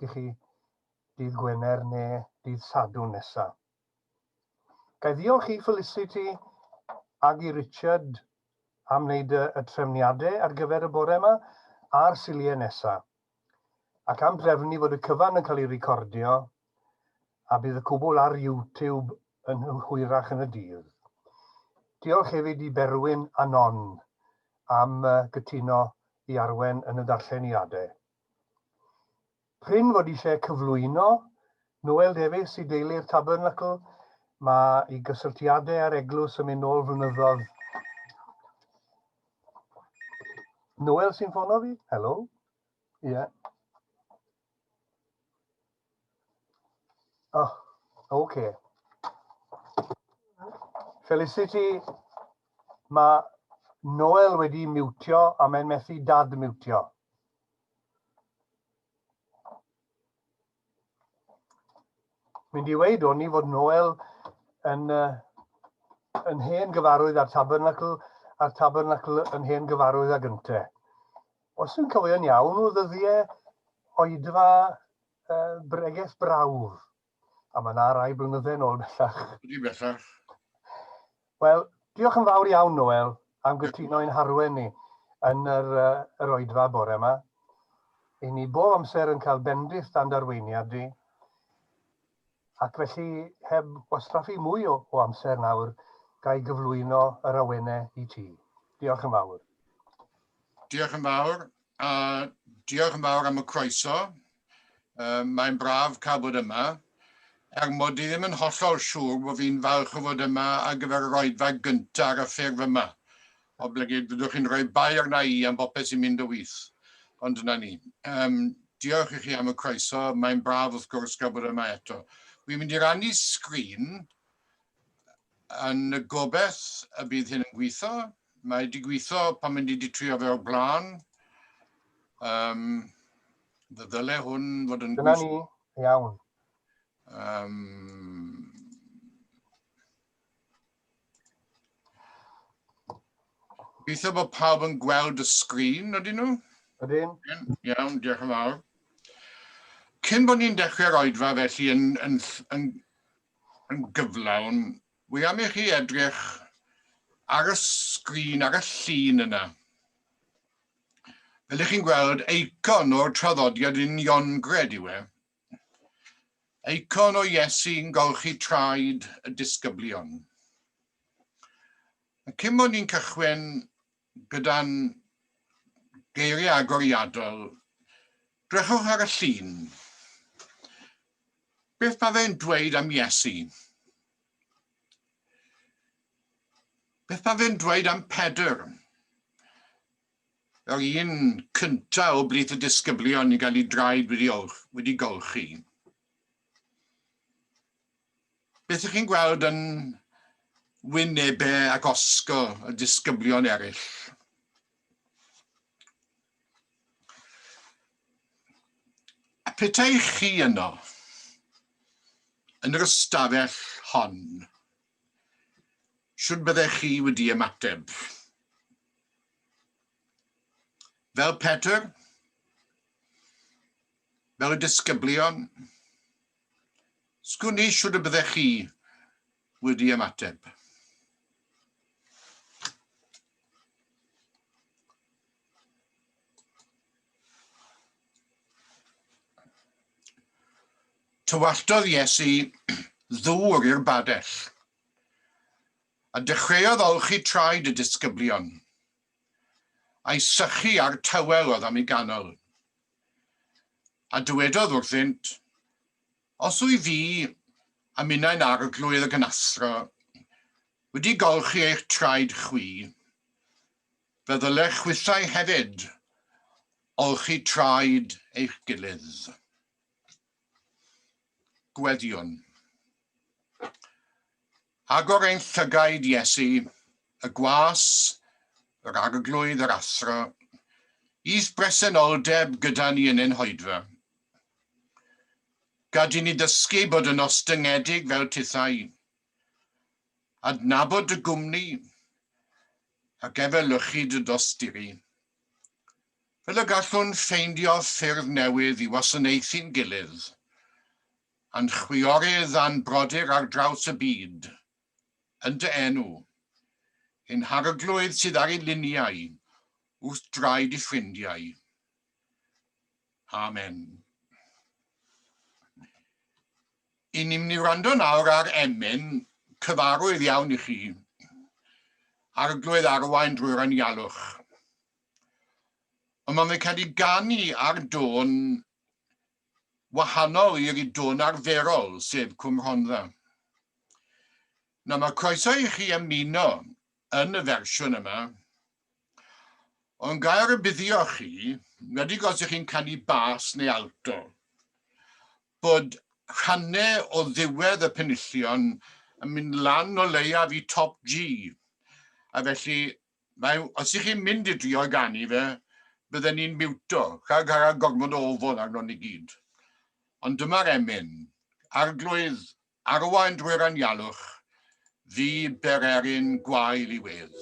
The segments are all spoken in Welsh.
i chi dydd Gwener neu dydd Sadwrn nesaf. Ga i ddiolch i Felicity ag i Richard am wneud y, y trefniadau ar gyfer y bore yma a'r Suliau nesaf, ac am drefnu fod y cyfan yn cael ei recordio a bydd y cwbl ar YouTube yn hwyrach yn y dydd. Diolch hefyd i Berwyn a Non am gytuno i arwen yn y darlleniadau. Prin fod eisiau cyflwyno Noel Davies i deulu'r Tabernacl, mae ei gysylltiadau â'r eglwys yn mynd nôl flynyddoedd. Noel sy'n ffono fi? Helo? Ie. Yeah. Oh, oce. Okay. Felicity, mae Noel wedi miwtio a mae'n methu dad-miwtio. Mynd i weud o'n i fod Noel yn, uh, yn hen gyfarwydd â'r tabernacl, a'r tabernacl yn hen gyfarwydd ag ynte. Os yn cofio'n iawn o ddyddiau oedfa uh, bregeth brawf, a mae yna rai blynydde yn ôl bellach. Ydy bellach. Wel, diolch yn fawr iawn, Noel, am gytuno i'n harwen ni yn yr, uh, yr oedfa bore yma. I ni bob amser yn cael bendith dan darweiniad di. Ac felly, heb wastraffu mwy o, o amser nawr, ga i gyflwyno yr awenau i ti. Diolch yn fawr. Diolch yn fawr, a diolch yn fawr am y croeso. Uh, mae'n braf cael bod yma. Er mod i ddim yn hollol siŵr bod fi'n falch o fod yma ar gyfer yr oedfa gyntaf ar y ffurf yma. Oblegid fyddwch chi'n rhoi bai arna i am bopeth sy'n mynd o wyth. Ond dyna ni. Um, diolch i chi am y croeso. Mae'n braf wrth gwrs gael bod yma eto. Wi'n mynd i rannu sgrin yn y gobeith y bydd hyn yn gweithio. Mae wedi gweithio pan mynd i wedi trio fe o'r blaen. Um, ddyle hwn fod yn Dyna ni, iawn. Um, Gobeithio bod pawb yn gweld y sgrin, ydyn nhw? Ydyn. Iawn, diolch yn fawr. Cyn bod ni'n dechrau'r oedfa felly yn, yn, yn, yn gyflawn, wi am i chi edrych ar y sgrin, ar y llun yna. Fel ych chi'n gweld, eicon o'r traddodiad uniongred yw e. Eicon o Iesu'n golchi traed y disgyblion. A cyn bod ni'n cychwyn gyda'n geiriau agoriadol, drychwch ar y llun. Beth mae fe'n dweud am Iesu? Beth mae fe'n dweud am Pedr? Yr un cyntaf o blith y disgyblion i gael ei draed wedi, olch, wedi golchi. Beth ych chi'n gweld yn wynebau ac osgo y disgyblion eraill? A petai chi yno, yn yr ystafell hon, shwd byddech chi wedi ymateb? Fel Pedr? Fel y disgyblion? Sgwn i shwd y byddech chi wedi ymateb? Tywalltodd Iesu ddŵr i'r badell, a dechreuodd olchi traed y disgyblion, a'i sychu â'r tywel oedd am ei ganol. A dywedodd wrthynt, Os wyf fi, a minnau'n arglwydd ac yn athro, wedi golchi eich traed chwi, fe ddylech chwithau hefyd olchi traed eich gilydd. Gweddïwn. Agor ein llygaid, Iesu, y gwas, yr arglwydd, yr athro, i'th bresenoldeb gyda ni yn ein hoedfa. Gad i ni ddysgu bod yn ostyngedig fel tithau, adnabod dy gwmni, ac efelychu dy dosturi. Fel y gallwn ffeindio ffyrdd newydd i wasanaethu'n gilydd, a'n chwiorydd a'n brodyr ar draws y byd, yn dy enw, ein Harglwydd sydd ar ei liniau wrth draed i ffrindiau. Amen. I ni'n mynd i wrando nawr ar emyn cyfarwydd iawn i chi, Arglwydd arwain drwy'r anialwch. Ond mae'n cael ei ganu ar dôn wahanol i'r dôn arferol, sef Cwm Rhondda. Nawr mae croeso i chi ymuno yn y fersiwn yma, ond gael rybuddio chi, wedig os ych chi'n canu bas neu alto, bod rhannau o ddiwedd y penillion yn mynd lan o leiaf i top G. A felly, mae, os ych chi'n mynd i drio ganu fe, bydden ni'n miwto, rhag cael gormod o ofod arnon ni gyd. Ond dyma'r emyn, Arglwydd, arwain drwy'r anialwch, fi bererin gwael i wedd.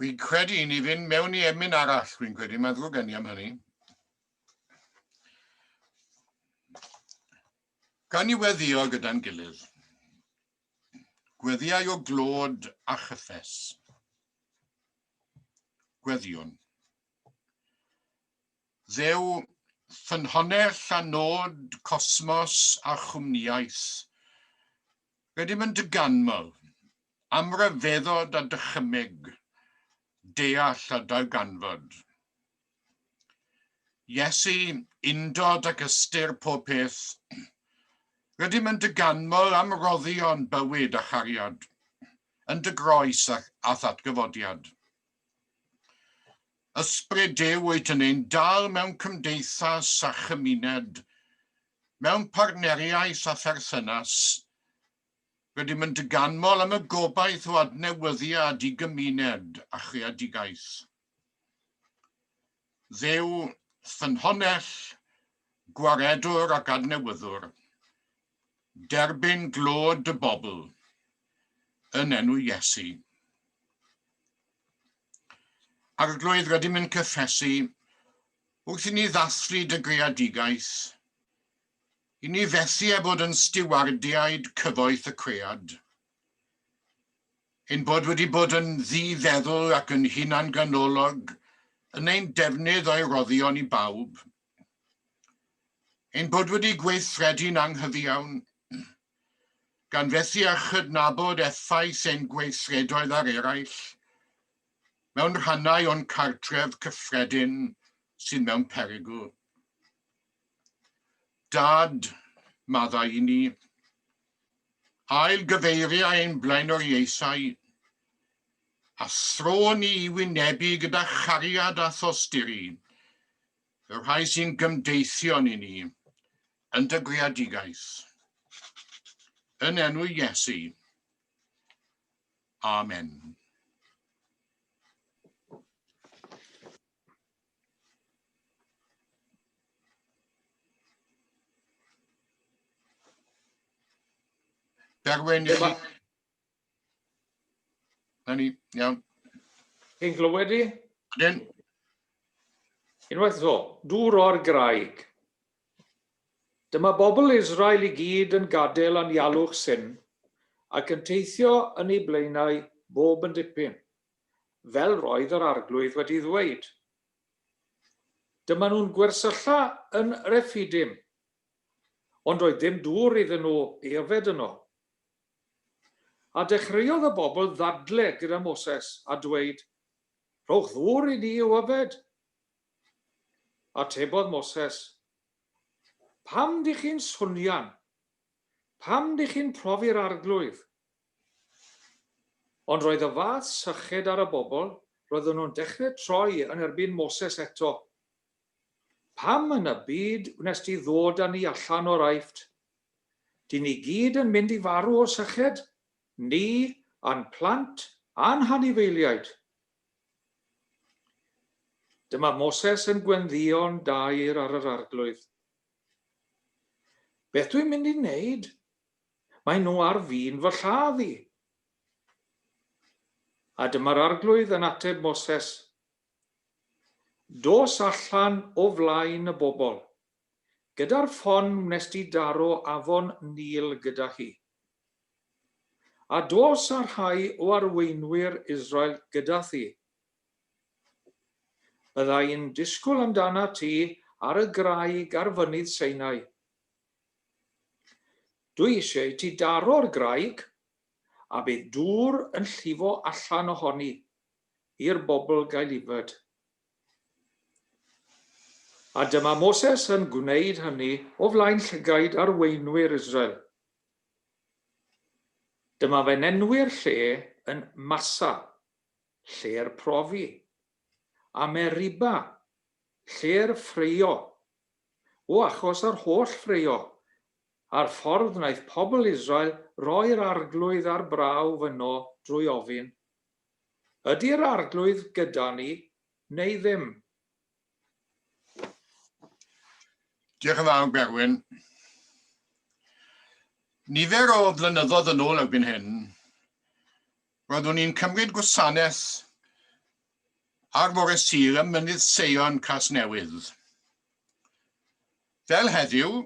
Wi'n credu i ni fynd mewn i emyn arall, wi'n credu, mae'n ddrwg gen i am hynny. Gan i weddio gyda'n gilydd. Gweddiau o glod a chyffes. Gweddiwn. Ddew, ffynhonnell a nod cosmos a chwmnïaeth. Rydym yn dy ganmol, am ryfeddod a dychymyg, deall a darganfod. Iesu, undod ac ystyr pob peth, rydym yn dy ganmol am roddion bywyd a chariad, yn dy groes a, a thatgyfodiad. Ysbryd Duw wyt yn ein dal mewn cymdeithas a chymuned, mewn partneriaeth a pherthynas. Rydym yn dy ganmol am y gobaith o adnewyddiad i gymuned a chreadigaeth. Dduw, ffynhonnell, gwaredwr ac adnewyddwr, derbyn glod dy bobl, yn enw Iesu. Arglwydd, rydym yn cyffesu wrth i ni ddathlu dy greadigaeth, i ni fethu â bod yn stiwardiaid cyfoeth y cread. Ein bod wedi bod yn ddi-feddwl ac yn hunanganolog yn ein defnydd o'i roddion i bawb. Ein bod wedi gweithredu'n anghyfiawn, gan fethu â chydnabod effaith ein gweithredoedd ar eraill mewn rhannau o'n cartref cyffredin sydd mewn perygl. Dad, maddau i ni. Ail gyfeiriau ein blaenoriaethau, a thro ni i wynebu gyda chariad a thosturi y rhai sy'n gymdeithion i ni yn dy greadigaeth. Yn enw Iesu. Amen. Berwyn, i chi. Na ni, iawn. Chi'n glywed i? Ydyn. Unwaith eto, dŵr o'r graig. Dyma bobl Israel i gyd yn gadael anialwch Sin ac yn teithio yn eu blaenau bob yn dipyn. fel roedd yr Arglwydd wedi ddweud. Dyma nhw'n gwersylla yn Rephidim, ond doedd dim dŵr iddyn nhw ei yfed yno. A dechreuodd y bobl ddadle gyda Moses a dweud, Rhowch ddŵr i ni i'w yfed. Atebodd Moses, Pam dych chi'n swnian? Pam dych chi'n profi'r Arglwydd? Ond roedd y fath syched ar y bobl, roedden nhw'n dechrau troi yn erbyn Moses eto. Pam yn y byd wnes di ddod â ni allan o'r Aifft? Dyn ni gyd yn mynd i farw o syched, ni, a'n plant, a'n hanifeiliaid. Dyma Moses yn gwenddïo'n daer ar yr Arglwydd. Beth dwi'n mynd i wneud? Maen nhw ar fin fy lladd i. A dyma'r Arglwydd yn ateb Moses, Dos allan o flaen y bobl, gyda'r ffon wnes di daro afon Nil gyda hi. A dos â rhai o arweinwyr Israel gyda thi. Bydda i'n disgwyl amdanat ti ar y graig ar fynydd Sinai. Dwi eisiau i ti daro'r graig, a bydd dŵr yn llifo allan ohoni i'r bobl gael yfed. A dyma Moses yn gwneud hynny o flaen llygaid arweinwyr Israel. Dyma fe'n enwi'r lle yn Massa, lle'r profi, a Meriba, lle'r ffreio, O achos yr holl ffraeo, a'r ffordd wnaeth pobl Israel roi'r Arglwydd ar brawf yno drwy ofyn, Ydy'r Arglwydd gyda ni, neu ddim? Diolch yn fawr, Berwyn. Nifer o flynyddoedd yn ôl erbyn hyn, roeddwn i'n cymryd gwasanaeth ar fore Sul ym Mynydd Seion, Casnewydd. Fel heddiw,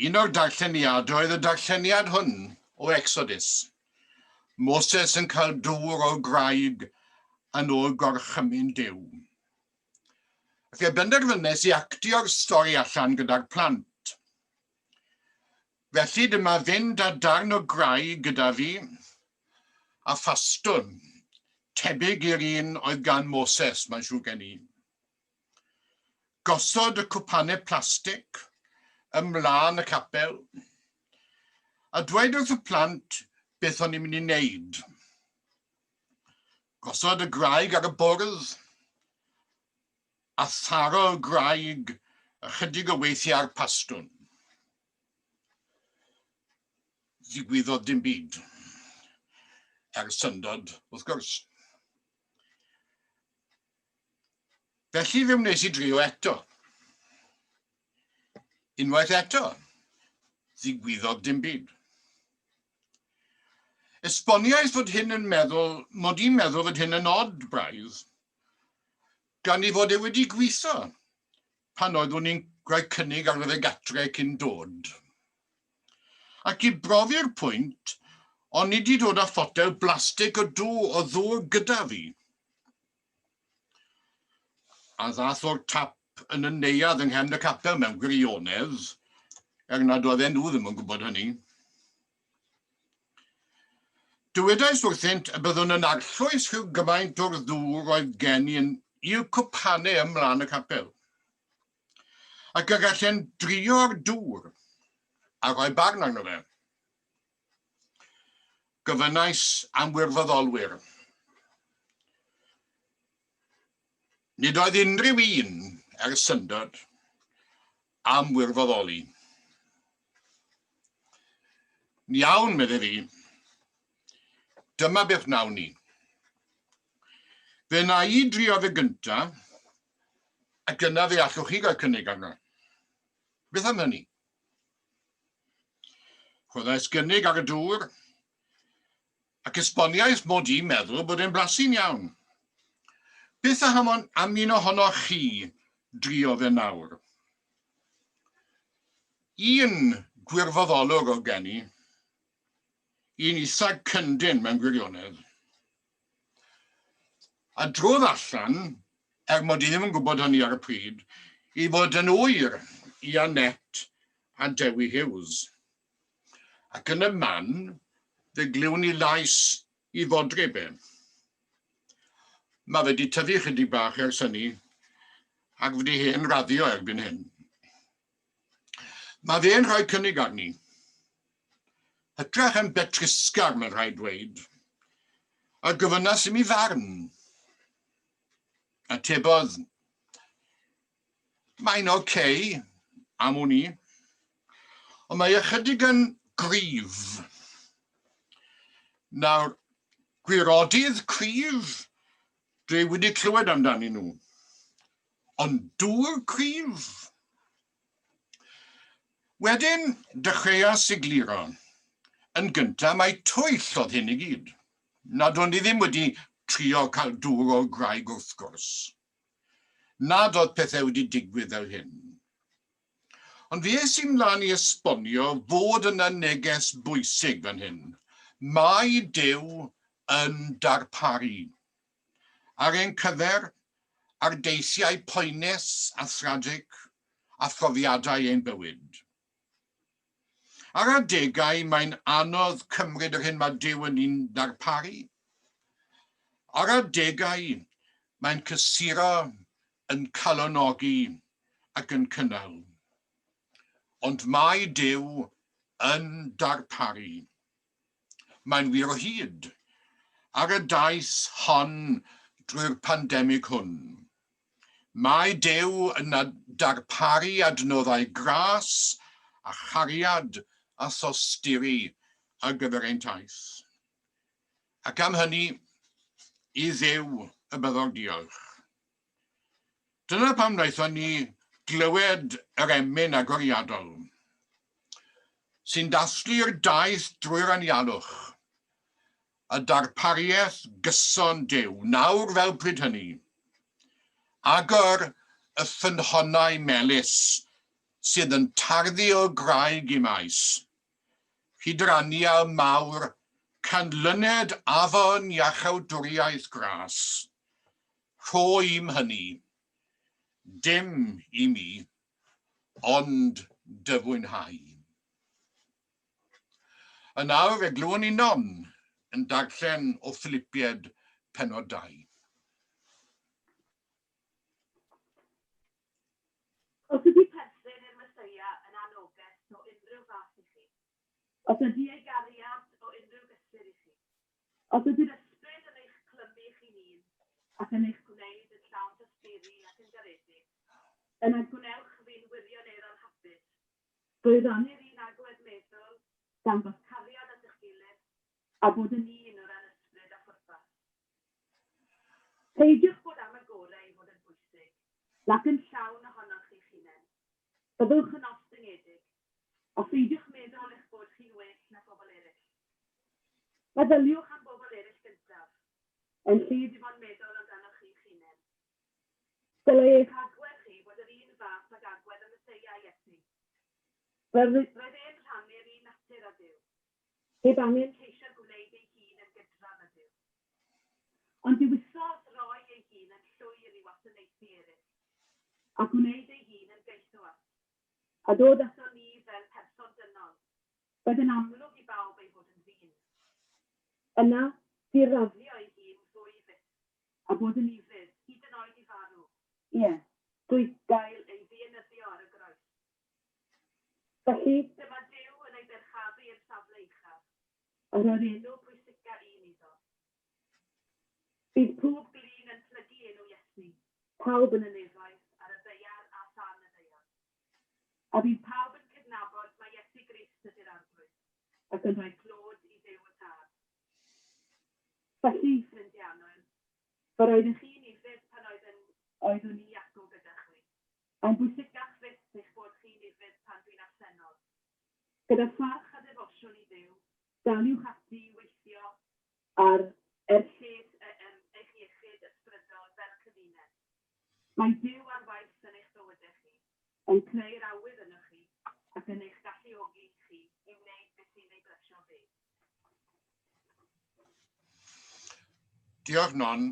un o'r darlleniadau oedd y darlleniad hwn o Exodus. Moses yn cael dŵr o'r graig yn ôl gorchymyn Duw. Fe benderfynes i actio'r stori allan gyda'r plant. Felly dyma fynd â darn o graig gyda fi a phastwn, tebyg i'r un oedd gan Moses, mae'n siŵr gen i. Gosod y cwpanau plastig ym mlaen y capel a dweud wrth y plant beth o'n i'n mynd i wneud. Gosod y graig ar y bwrdd a tharo y graig ychydig o weithiau ar pastwn. Ddigwyddodd dim byd. Er syndod, wrth gwrs. Felly fe wnes i drio eto. Unwaith eto, ddigwyddodd dim byd. Esboniais fod hyn yn meddwl, mod i'n meddwl fod hyn yn od braidd, gan ei fod e wedi gweithio pan oeddwn i'n rhoi cynnig ar fe gatre cyn dod. Ac i brofi'r pwynt, o'n i 'di dod â photel blastig o dŵ o ddŵr gyda fi. A ddath o'r tap yn y neuadd yng nghefn y capel mewn gwirionedd, er nad oedden nhw ddim yn gwybod hynny. Dywedais wrthynt y byddwn yn arllwys rhyw gymaint o'r ddŵr oedd gen i yn i'w cwpanau ym mlaen y capel. Ac y gallen drio'r dŵr a rhoi barn arno fe. Gofynnais am wirfoddolwyr. Nid oedd unrhyw un, er syndod, am wirfoddoli. Iawn, medde fi. Dyma beth wnawn ni. Fe wna i drio fe gynta, ac yna fe allwch chi gael cynnig arno. Beth am hynny? Rhoddais gynnig ar y dŵr, ac esboniais mod i'n meddwl bod e'n blasu'n iawn. Beth am, am un ohonoch chi drio fe nawr? Un gwirfoddolwr o gen i, un eitha cyndyn mewn gwirionedd. A drodd allan, er mod i ddim yn gwybod hynny ar y pryd, i fod yn ŵyr i Annette a Dewi Hughes. Ac yn y man, fe glywn ni lais i fodryb e. Mae fe wedi tyfu chydig bach ers hynny, ac wedi hen raddio erbyn hyn. Mae fe'n rhoi cynnig arni. Hytrach yn betrusgar, mae'n rhaid dweud. A gofynnas i mi farn. Atebodd, mae'n oce, okay, am wn i, ond mae ychydig yn gryf. Nawr, gwirodydd cryf, dwi wedi clywed amdanyn nhw. Ond dŵr cryf? Wedyn, dechreuais egluro. Yn gyntaf, mae twyll oedd hyn i gyd. Nad o'n i ddim wedi trio cael dŵr o'r graig wrth gwrs. Nad oedd pethau wedi digwydd fel hyn. Ond fi es i mlaen i esbonio fod yna neges bwysig fan hyn. Mae Duw yn darparu. Ar ein cyfer, ar deithiau poenus a thragic a phrofiadau ein bywyd. Ar adegau mae'n anodd cymryd yr hyn mae Duw yn ni'n ddarparu. Ar adegau mae'n cysuro, yn calonogi ac yn cynnal. Ond mae Duw yn darparu. Mae'n wir o hyd, ar y daith hon drwy'r pandemig hwn. Mae Duw yn darparu adnoddau gras a chariad a thosturi ar gyfer ein taith. Ac am hynny, i Dduw y byddo'r diolch. Dyna pam wnaethon ni glywed yr emyn agoriadol, sy'n dathlu'r daith drwy'r anialwch, a darpariaeth gyson Duw, nawr fel pryd hynny. Agor y ffynhonnau melys sydd yn tarddu o graig i maes, hyd yr anial mawr canlyned afon iachawdwriaeth gras. Rho i'm hynny, dim i mi, ond dy fwynhau. Yn awr fe glywwn ni Non yn darllen o Philipiaid pennod 2. anogaeth o unrhyw fath i chi, os ydy ei gariad o unrhyw gysur i chi, os ydy'r ysbryd yn eich clymu chi'n un ac yn eich gwneud yn llawn tosturi ac yn garedig, yna gwnewch fi'n wirioneddol hapus drwy rannu'r un agwedd meddwl, dangos cariad at eich gilydd, a bod yn un o ran ysbryd a phwrpas. Peidiwch bod am y gorau i fod yn bwysig, nac yn llawn ohonoch chi'ch hunain. Byddwch yn ostyngedig, a pheidiwch meddwl eich bod chi'n well na phobl eraill. Meddyliwch am bobl eraill gyntaf, yn lle dim ond meddwl amdanoch chi'ch hunain. Dylai eich agwedd chi fod yr un fath ag agwedd y Meseia, Iesu. Roedd e'n rhannu'r un natur â Duw, heb angen ceisio gwneud ei hun yn gydradd â Duw. Ond dewisodd roi ei hun yn llwyr i wasanaethu eraill, a gwneud ei hun yn gaethiwas, a dod aton ni fel person dynol. Roedd yn amlwg i bawb ei fod yn ddyn. Yna, diraddio ei hun fwy fyth, a bod yn ufudd, hyd yn oed i farw, ie, drwy gael ei ddienyddio ar y groes. Felly, dyma Duw yn ei ddyrchafu i'r safle uchaf, a rhoi'r enw pwysica un iddo. Bydd pob glin yn plygu enw Iesu, pawb yn y nefoedd, ar y ddaear a than y ddaear. A bydd pawb yn cydnabod mai Iesu Grist ydy'r Arglwydd, ac yn rhoi clod i Dduw y Tad. Felly, ffrindiau annwyl, fe roeddech chi'n ufudd pan oedd yn, oeddwn i acw gyda chwi. Mae'n bwysicach fyth eich bod chi'n ufudd pan dwi'n absennol. Gyda pharch a defosiwn i Dduw, daliwch ati i weithio ar er lles eich iechyd ysbrydol fel cymuned. Mae Duw ar waith yn eich bywydau chi, yn creu'r awydd ynoch chi ac yn eich galluogi chi i wneud beth sy'n ei blesio fe. Diolch, Non.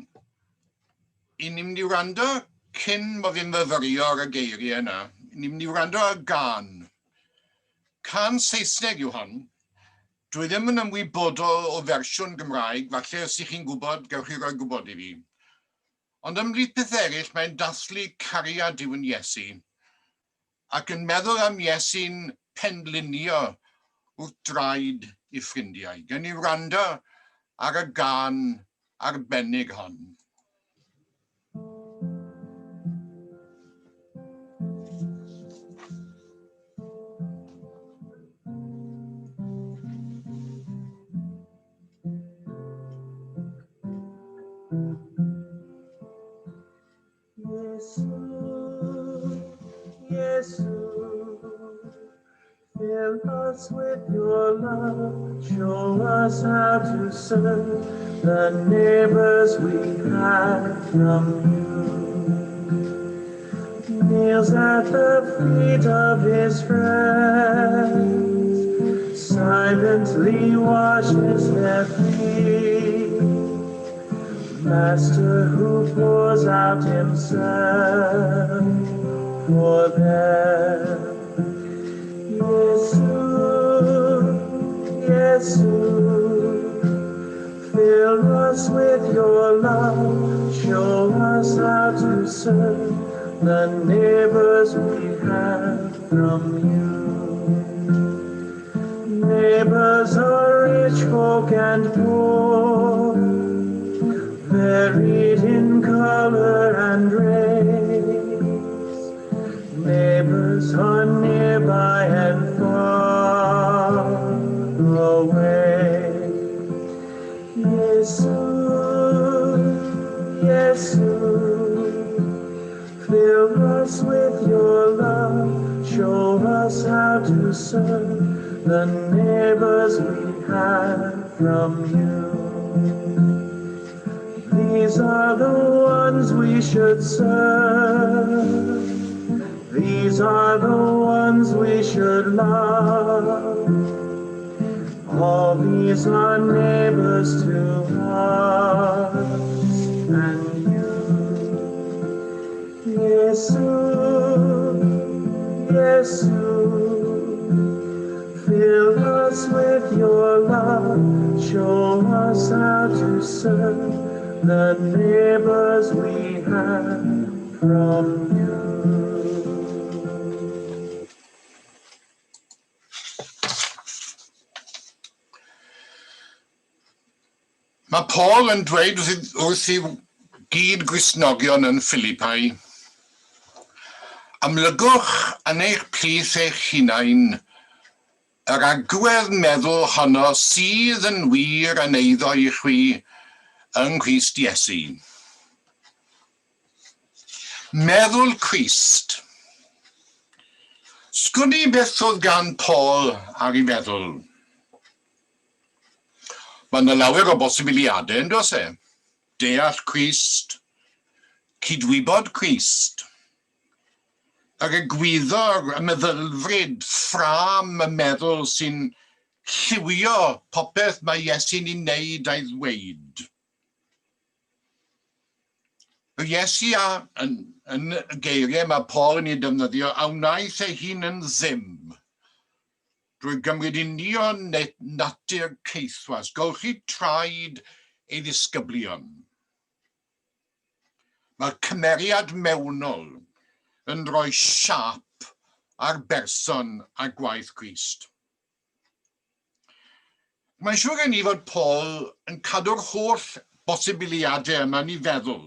I ni'n mynd i wrando cyn bod fi'n myfyrio ar y geiriau yna. Ni'n mynd i wrando ar gân. Cân Saesneg yw hon. Dwi ddim yn ymwybodol o fersiwn Gymraeg, falle os ych chi'n gwybod, gewch chi roi gwybod i fi. Ond ymhlith pethau eraill, mae'n dathlu cariad Duw yn Iesu, ac yn meddwl am Iesu'n penlinio wrth draed ei ffrindiau. Gen i wrando ar y gân arbennig hon. Fill us with your love, show us how to serve the neighbors we have from you. Kneels at the feet of his friends, silently washes their feet. Master who pours out himself for them. Jesu, Jesu, fill us with your love, show us how to serve the neighbors we have from you. Neighbors are rich folk and poor, varied in color and race. Neighbors are nearby and far away. Jesu, Jesu, fill us with your love, show us how to serve the neighbors we have from you. These are the ones we should serve. These are the ones we should love. All these are neighbors to us and you. Jesu, Jesu, fill us with your love, show us how to serve the neighbors we have from you. Mae Paul yn dweud wrth i'w gyd Gristnogion yn Philippau, Amlygwch yn eich plith eich hunain yr agwedd meddwl honno sydd yn wir yn eiddo i chwi yng Nghrist Iesu. Meddwl Crist. Sgwn i beth oedd gan Paul ar ei feddwl. Mae yna lawer o bosibiliadau, yn does e? Deall Crist, cydwybod Crist, yr egwyddor, y meddylfryd, ffrâm y meddwl sy'n lliwio popeth mae Iesu'n ei wneud a'i ddweud. Yr Iesu a, yn, yn y geiriau mae Paul yn ei defnyddio, a wnaeth ei hun yn ddim drwy gymryd union natur caethwas, golchi traed ei ddisgyblion. Mae'r cymeriad mewnol yn rhoi siâp ar berson a gwaith Crist. Mae'n siŵr gen i fod Paul yn cadw'r holl bosibiliadau yma yn ei feddwl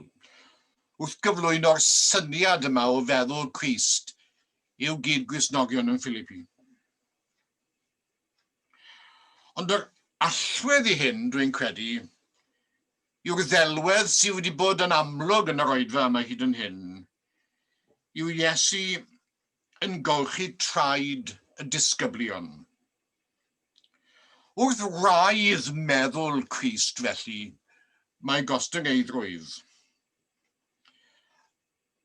wrth gyflwyno'r syniad yma o feddwl Crist i'w gyd-Gristnogion yn Philippi. Ond yr allwedd i hyn, dwi'n credu, yw'r ddelwedd sydd wedi bod yn amlwg yn yr oedfa yma hyd yn hyn, yw Iesu yn golchi traed y disgyblion. Wrth wraidd meddwl Crist felly, mae gostyngeiddrwydd.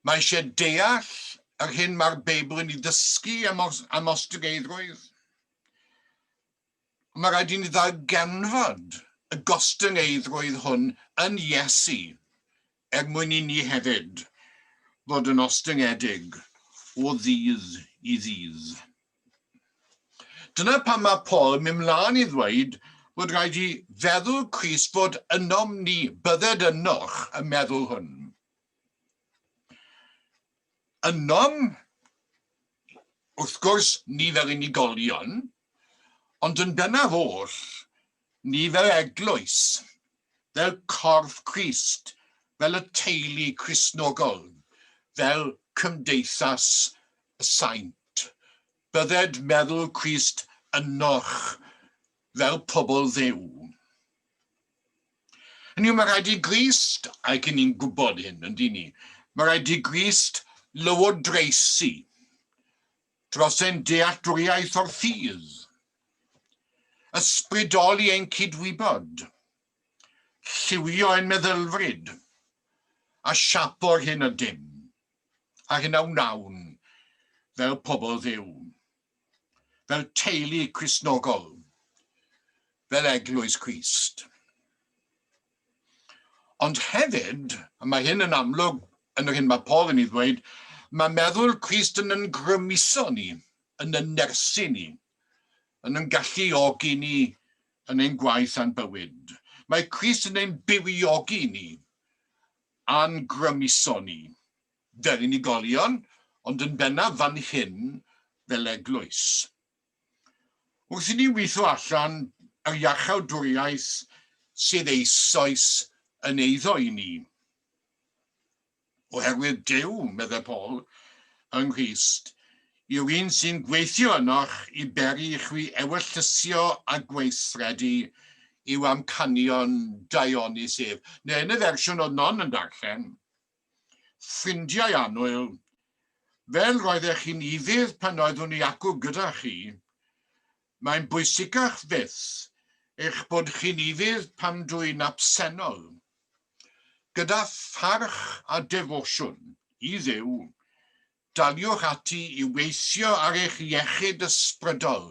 Mae eisiau deall yr hyn mae'r Beibl yn ei ddysgu am, am ostyngeidrwydd. Mae rhaid i ni ddarganfod y gostyngeiddrwydd hwn yn Iesu er mwyn i ni hefyd fod yn ostyngedig o ddydd i ddydd. Dyna pam mae Paul yn mynd mlaen i ddweud bod rhaid i feddwl Crist fod ynom ni, bydded ynoch y meddwl hwn. Ynom, wrth gwrs, ni fel unigolion, ond yn bennaf oll, ni fel eglwys, fel corff Crist, fel y teulu Cristnogol, fel cymdeithas y saint. Bydded meddwl Crist ynoch fel pobl Dduw. Hynny yw, mae rhaid i Grist, ac ni'n gwybod hyn, yn dyn ni, mae rhaid i Grist lywodraethu dros ein dealltwriaeth o'r ffydd, ysbrydoli ein cydwybod, lliwio ein meddylfryd, a siapo'r hyn ydym, a'r hyn a wnawn fel pobl Dduw. fel teulu Cristnogol, fel Eglwys Crist. Ond hefyd, a mae hyn yn amlwg yn yr hyn mae Paul yn ei ddweud, mae meddwl Crist yn yn grymuso ni, yn yn nerthu ni, yn yn galluogi ni yn ein gwaith a'n bywyd. Mae Crist yn ein bywiogi ni a'n grymuso ni. fel unigolion, ond yn bennaf fan hyn fel eglwys. Wrth i ni weithio allan yr iachawdwriaeth sydd eisoes yn eiddo i ni, oherwydd Duw, meddai Paul, yng Nghrist, yw'r un sy'n gweithio ynoch i beri i chwi ewyllysio a gweithredu i'w amcanion daionus ef. Neu yn y fersiwn oedd Non yn darllen, Ffrindiau annwyl, fel roeddech chi'n ufudd pan oeddwn i acw gyda chi, mae'n bwysicach fyth eich bod chi'n ufudd pan dw i'n absennol. Gyda pharch a defosiwn i Dduw, daliwch ati i weithio ar eich iechyd ysbrydol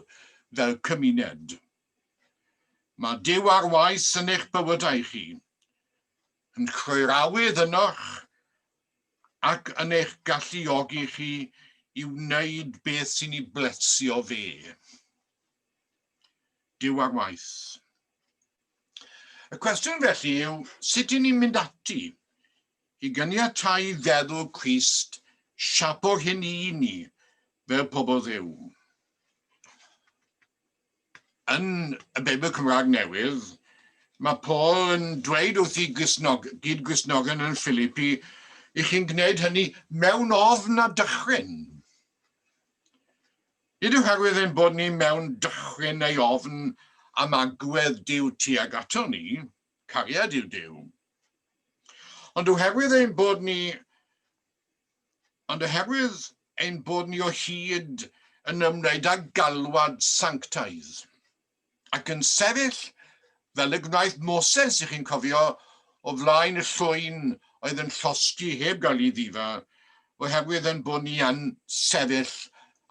fel cymuned. Mae Duw ar waith yn eich bywydau chi, yn rhoi'r awydd ynoch ac yn eich galluogi chi i wneud beth sy'n ei blesio fe. Duw ar waith. Y cwestiwn felly yw, sut i ni'n mynd ati i gyniatáu feddwl Crist siapo'r hyn i ni fel pobl Dduw? Yn y Beibl Cymraeg Newydd, Mae Paul yn dweud wrth i gyd-Gristnogion yn Philippi, i chi'n gwneud hynny mewn ofn a dychryn. Nid oherwydd ein bod ni mewn dychryn neu ofn am agwedd Duw tuag ato ni, cariad yw Duw, ond oherwydd ein bod ni ond oherwydd ein bod ni o hyd yn ymwneud â galwad sanctaidd ac yn sefyll fel y gwnaeth Moses, i chi'n cofio, o flaen y llwyn oedd yn llosgi heb gael ei ddifa, oherwydd ein bod ni yn sefyll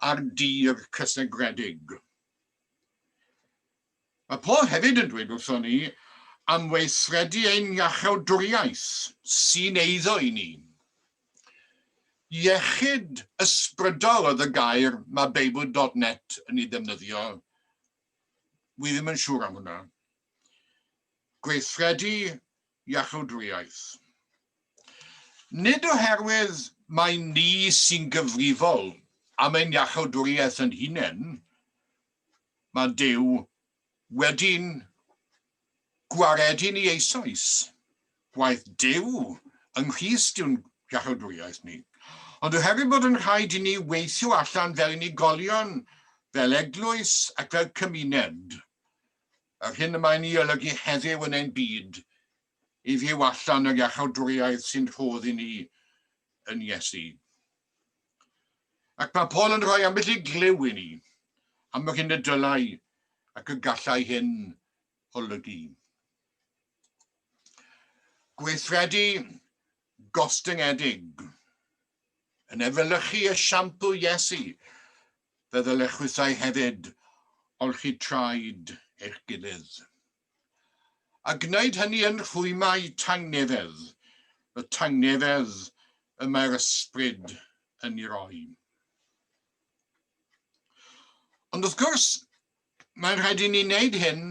ar dir cysegredig. Mae Paul hefyd yn dweud wrthon ni am weithredu ein iachawdwriaeth sy'n eiddo i ni. Iechyd ysbrydol oedd y gair mae Beibl.net yn ei ddefnyddio. Wi ddim yn siŵr am hwnna. Gweithredu iachawdwriaeth. Nid oherwydd mai ni sy'n gyfrifol am ein iachawdwriaeth yn hunain, mae Duw wedi'n gwaredu ni eisoes. Gwaith Duw yng Nghrist yw'n iachawdwriaeth ni. Ond oherwydd bod yn rhaid i ni weithio allan fel unigolion, fel eglwys ac fel cymuned, yr hyn y mae'n ei olygu heddiw yn ein byd, i fyw allan yr iachawdwriaeth sy'n rhodd i ni yn Iesu. Ac mae Paul yn rhoi ambell i glyw i ni am yr hyn y dylai ac y gallai hyn olygu. Gweithredu gostyngedig. Yn efelychu esiampl Iesu, fe ddylech chwithau hefyd olchi traed eich gilydd. A gwneud hynny yn rhwymau tangnefedd, y tangnefedd y mae'r ysbryd yn ei roi. Ond wrth gwrs, mae'n rhaid i ni wneud hyn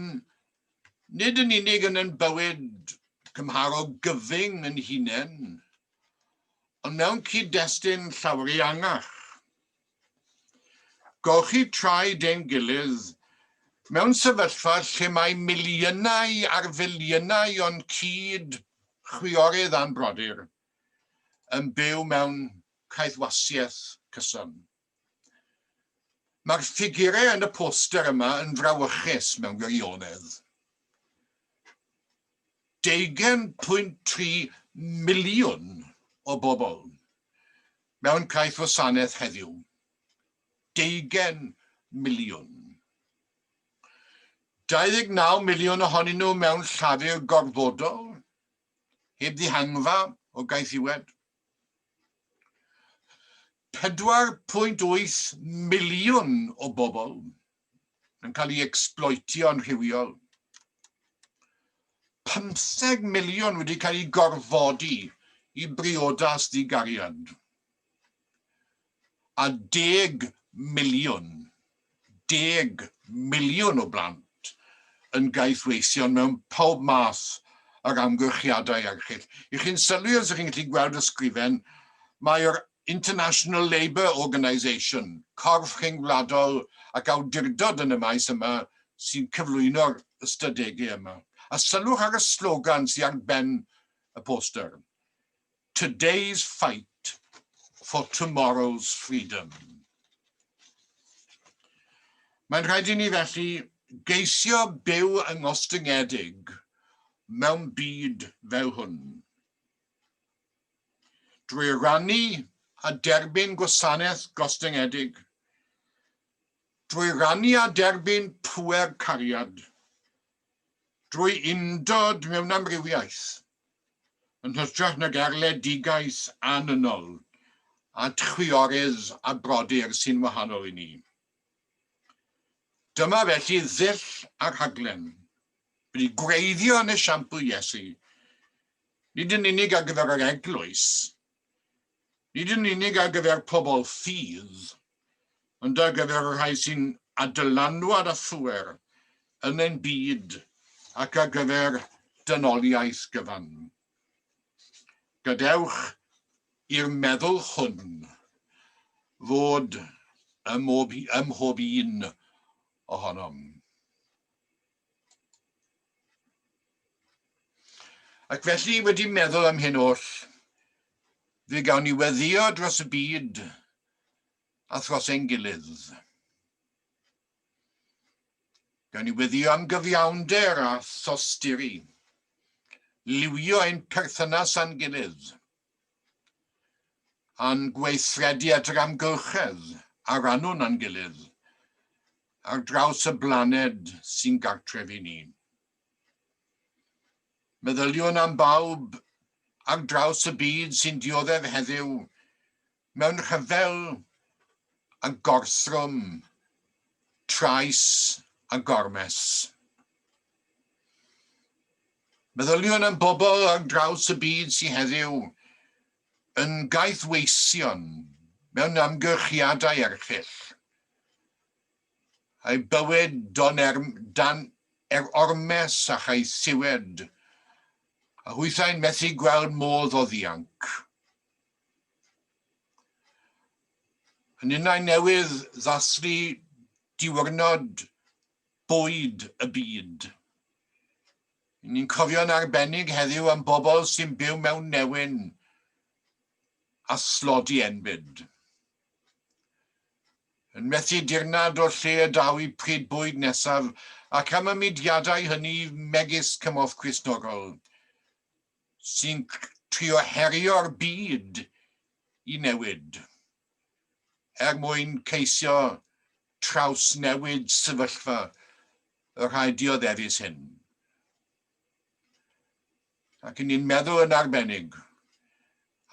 nid yn unig yn ein bywyd cymharol gyfyng yn hunain, ond mewn cyd-destun llawer eangach. Golchi traed ein gilydd mewn sefyllfa lle mae miliynau ar filiynau o'n cyd chwiorydd a'n brodyr yn byw mewn caethwasiaeth cyson. Mae'r ffigurau yn y poster yma yn frawychus mewn gwirionedd. 20.3 miliwn o bobl mewn caethwasanaeth heddiw. Deugain miliwn. 29 miliwn ohonyn nhw mewn llafur gorfodol, heb ddihangfa o gaethiwed. 4.8 miliwn o bobl yn cael eu ecsbloetio'n rhywiol. 15 miliwn wedi cael eu gorfodi i briodas ddigariad. A 10 miliwn, 10 miliwn o blant yn gaethweision mewn pob math ar amgylchiadau erchyll. I chi'n sylwi os ydych chi'n gallu gweld y sgrifen, mae'r International Labour Organisation, corff rhyngwladol ac awdurdod yn y maes yma sy'n cyflwyno'r ystadegau yma. A sylwch ar y slogan sydd ar ben y poster. Today's fight for tomorrow's freedom. Mae'n rhaid i ni felly geisio byw yng ngostyngedig mewn byd fel hwn. Drwy rannu a derbyn gwasanaeth gostyngedig, drwy rannu a derbyn pŵer cariad, drwy undod mewn amrywiaeth, yn hytrach nag erledigaeth annynol at chwiorydd a brodyr sy'n wahanol i ni. Dyma felly ddull a rhaglen wedi gwreiddio yn esiampl Iesu, nid yn unig ar gyfer yr eglwys, nid yn unig ar gyfer pobl ffydd, ond ar gyfer y rhai sy'n â dylanwad a phŵer yn ein byd ac ar gyfer dynoliaeth gyfan. Gadewch i'r meddwl hwn fod ym mhob un ohonom. Ac felly, wedi meddwl am hyn oll, fe gawn ni weddio dros y byd a thros ein gilydd. Gawn ni weddio am gyfiawnder a thosturi, liwio ein perthynas â'n gilydd, a'n gweithredu at yr amgylchedd a rannwn â'n gilydd ar draws y blaned sy'n gartref i ni. Meddyliwn am bawb ar draws y byd sy'n dioddef heddiw mewn rhyfel a gorthrwm, trais a gormes. Meddyliwn am bobl ar draws y byd sy'n heddiw yn gaethweision mewn amgylchiadau erchyll. Ei bywyd don er, dan er ormes a chaethiwed, a hwythau'n methu gweld modd o ddianc. Yn unau newydd ddathlu diwrnod bwyd y byd. Ni'n cofio'n arbennig heddiw am bobl sy'n byw mewn newyn a thlodi enbyd. Yn methu dirnad o lle y daw i pryd bwyd nesaf ac am y mudiadau hynny megis Cymorth Cristnogol sy'n trio herio'r byd i newid er mwyn ceisio trawsnewid sefyllfa y rhai dioddefus hyn. Ac yn ni'n meddwl yn arbennig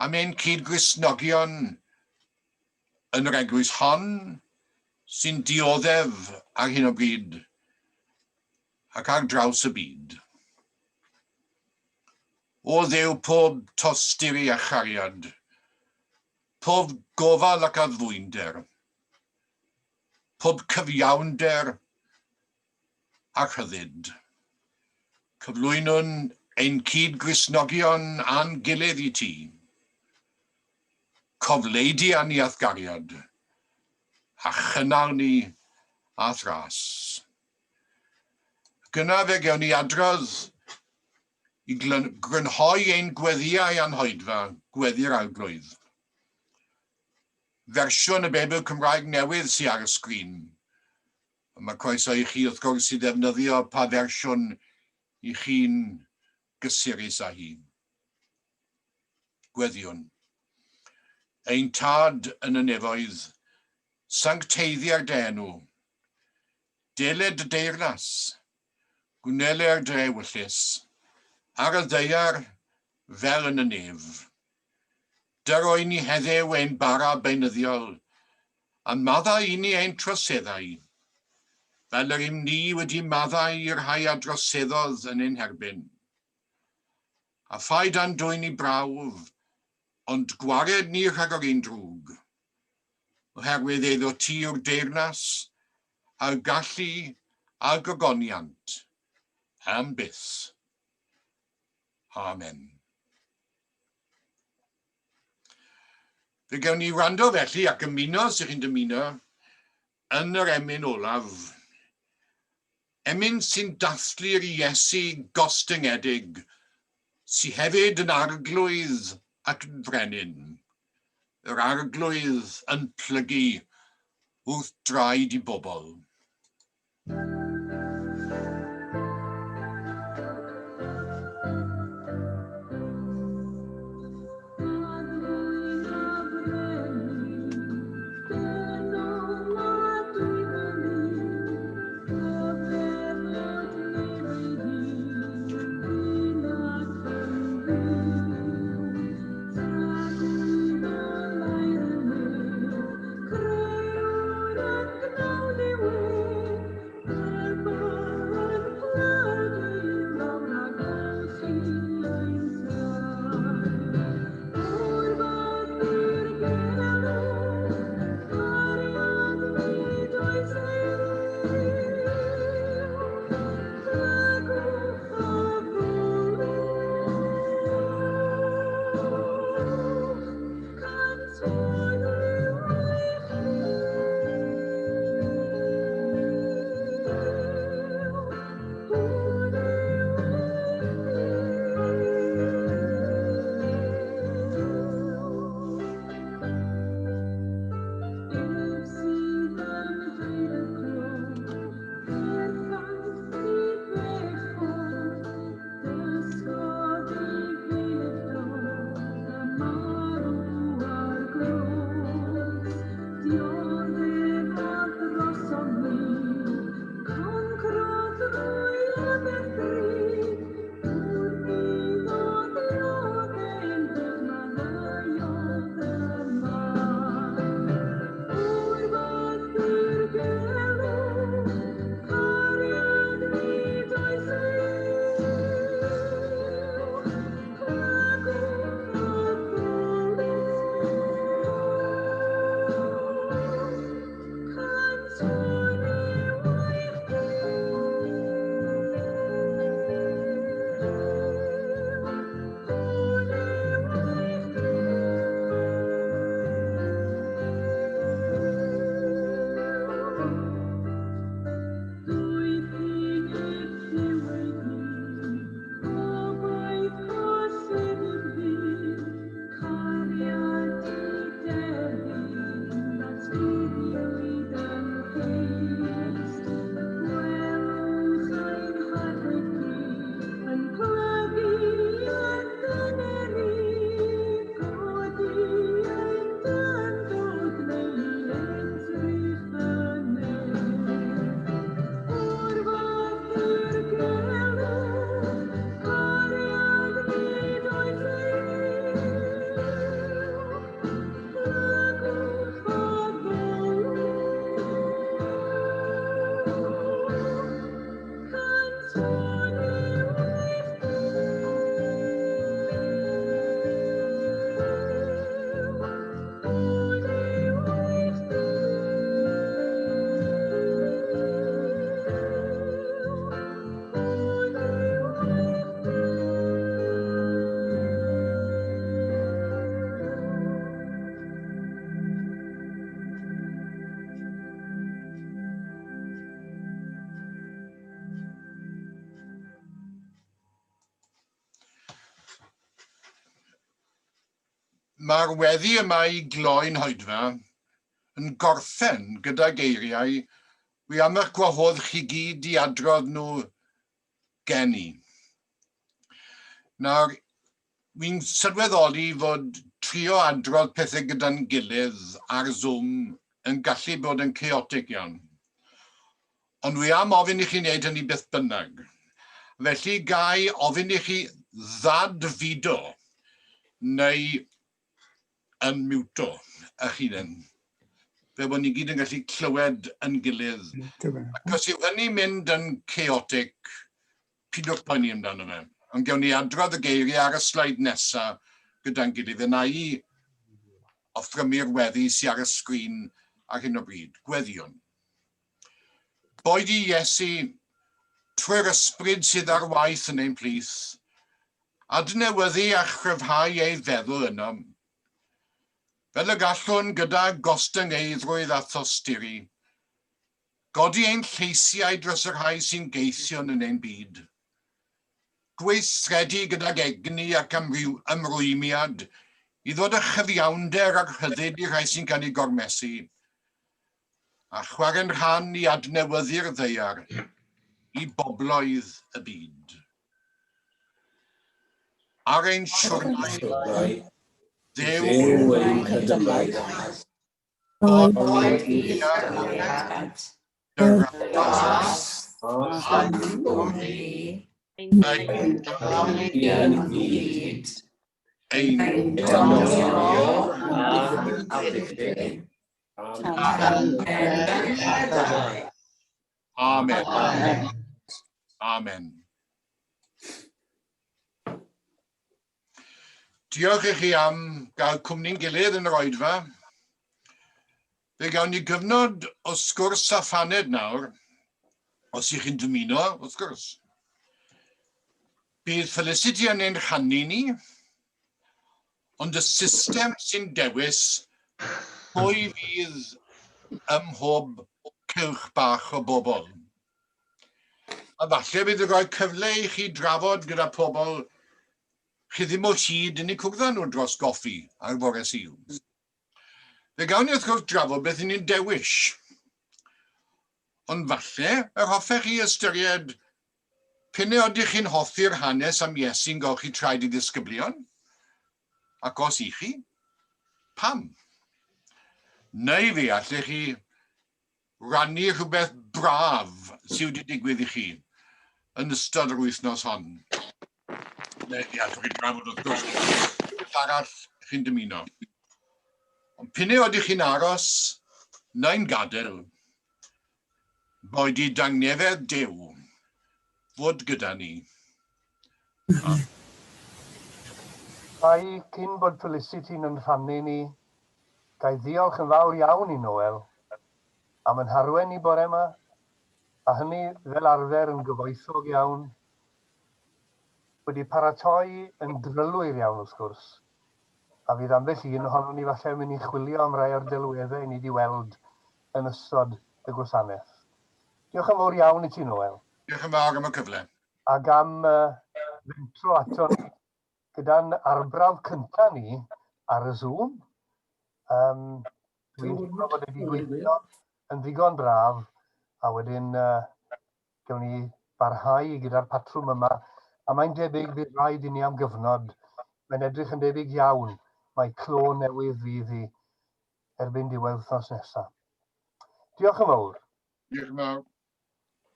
am ein cyd-Gristnogion yn yr eglwys hon sy'n dioddef ar hyn o bryd ac ar draws y byd. O Dduw pob tosturi a chariad, pob gofal ac addfwynder, pob cyfiawnder a rhyddid. Cyflwynwn ein cyd-Gristnogion a'n gilydd i ti. Cofleidi â ni a'th gariad, a chynnal ni a'th ras. Ac yna fe gewn ni adrodd i grynhoi ein gweddïau a'n hoedfa, gweddi'r Arglwydd. Fersiwn y Beibl Cymraeg Newydd sy ar y sgrin. Mae croeso i chi wrth gwrs i ddefnyddio pa fersiwn i chi'n gysurus â hi. Gweddïwn. Ein Tad yn y nefoedd, sancteiddier dy enw. Deled dy deyrnas, gwneler dy ewyllys, ar y ddaear fel yn y nef. Dyroi ni heddiw ein bara beunyddiol, a maddau i ni ein troseddau, fel yr ym ni wedi maddau i'r rhai a droseddodd yn ein herbyn. A phaid â'n dwyn i brawf, ond gwared ni rhag yr un drwg, oherwydd eiddo ti yw'r deyrnas, a'r gallu, a'r gogoniant, am byth. Amen. Fe gawn ni wrando felly ac ymuno, os ych chi'n dymuno, yn yr emyn olaf. Emyn sy'n dathlu'r Iesu gostyngedig, sy hefyd yn arglwydd ac yn frenin. Yr arglwydd yn plygu wrth draed i bobl. Mae'r weddi yma i gloi'n hoedfa yn gorffen gyda geiriau wi am eich gwahodd chi gyd i adrodd nhw gen i. Nawr, wi'n sylweddoli fod trio adrodd pethau gyda'n gilydd ar Zoom yn gallu bod yn chaotic iawn. Ond wi am ofyn i chi wneud hynny beth bynnag. Felly gai ofyn i chi ddadfudo neu unmute-o eich hunain. Fel bod ni gyd yn gallu clywed yn gilydd. Ac os yw hynny'n mynd yn chaotic, pidwch poeni amdano fe. Ond gewn ni adrodd y geiriau ar y sleid nesaf gyda'n gilydd. Yna i offrymu'r weddi sy'n ar y sgrin ar hyn o bryd. Gweddïwn. Boed i Iesu, trwy'r ysbryd sydd ar waith yn ein plith, adnewyddu a chryfhau ei feddwl ynom, fel y gallwn gyda gostyngeiddrwydd a thosturi, godi ein lleisiau dros y rhai sy'n geithion yn ein byd, gweithredu gydag egni ac ymrwymiad i ddod â chyfiawnder a rhyddid i'r rhai sy'n cael eu gormesu, a chwarae'n rhan i adnewyddu'r ddaear i bobloedd y byd. Ar ein siwrnai, Dduw ein cydymaith, boed i gariad, dy ras, a'n cwmni, ein dod ynghyd, ein donio a'n amddiffyn, Amen. Amen. Diolch i chi am gael cwmni'n gilydd yn yr oedfa. Fe gawn ni gyfnod o sgwrs a phaned nawr, os ych chi'n dymuno, wrth gwrs. Bydd Felicity yn ein rhannu ni, Ond y system sy'n dewis pwy fydd ym mhob cylch bach o bobl. A falle bydd yn rhoi cyfle i chi drafod gyda pobl chi ddim o hyd yn eu cwrdd â nhw dros goffi ar fore Sul. Fe gawn ni wrth gwrs drafod beth ni'n dewis. Ond falle yr hoffech chi ystyried P'un ai ydych chi'n hoffi'r hanes am Iesu'n golchi traed ei ddisgyblion? Ac os y'ch chi, pam? Neu fe allech chi rannu rhywbeth braf sydd wedi digwydd i chi yn ystod yr wythnos hon. Neu fe allwch chi drafod wrth gwrs rhywbeth arall chi'n dymuno. Ond p'un ai ydych chi'n aros neu'n gadael, Boed i dangnefedd Duw fod gyda ni. Amen. Gai, cyn bod Felicity'n yn rhannu ni, gai ddiolch yn fawr iawn i Noel am yn harwen ni bore yma, a hynny fel arfer yn gyfoethog iawn, wedi paratoi yn drylwyr iawn wrth gwrs, a fydd ambell un ohonon ni falle yn mynd i chwilio am rai o'r delweddau ni wedi weld yn ystod y gwasanaeth. Diolch yn fawr iawn i ti, Noel. Diolch yn fawr am y cyfle. Ac am fentro ato ni gyda'n arbrawf cyntaf ni ar y Zoom. Um, dwi'n teimlo bod wedi gweithio yn ddigon braf, a wedyn gawn ni barhau gyda'r patrwm yma, a mae'n debyg bydd rhaid i ni am gyfnod. Mae'n edrych yn debyg iawn mae clo newydd fydd hi erbyn diwedd wythnos nesaf. Diolch yn fawr. Diolch yn fawr.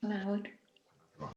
Mawr.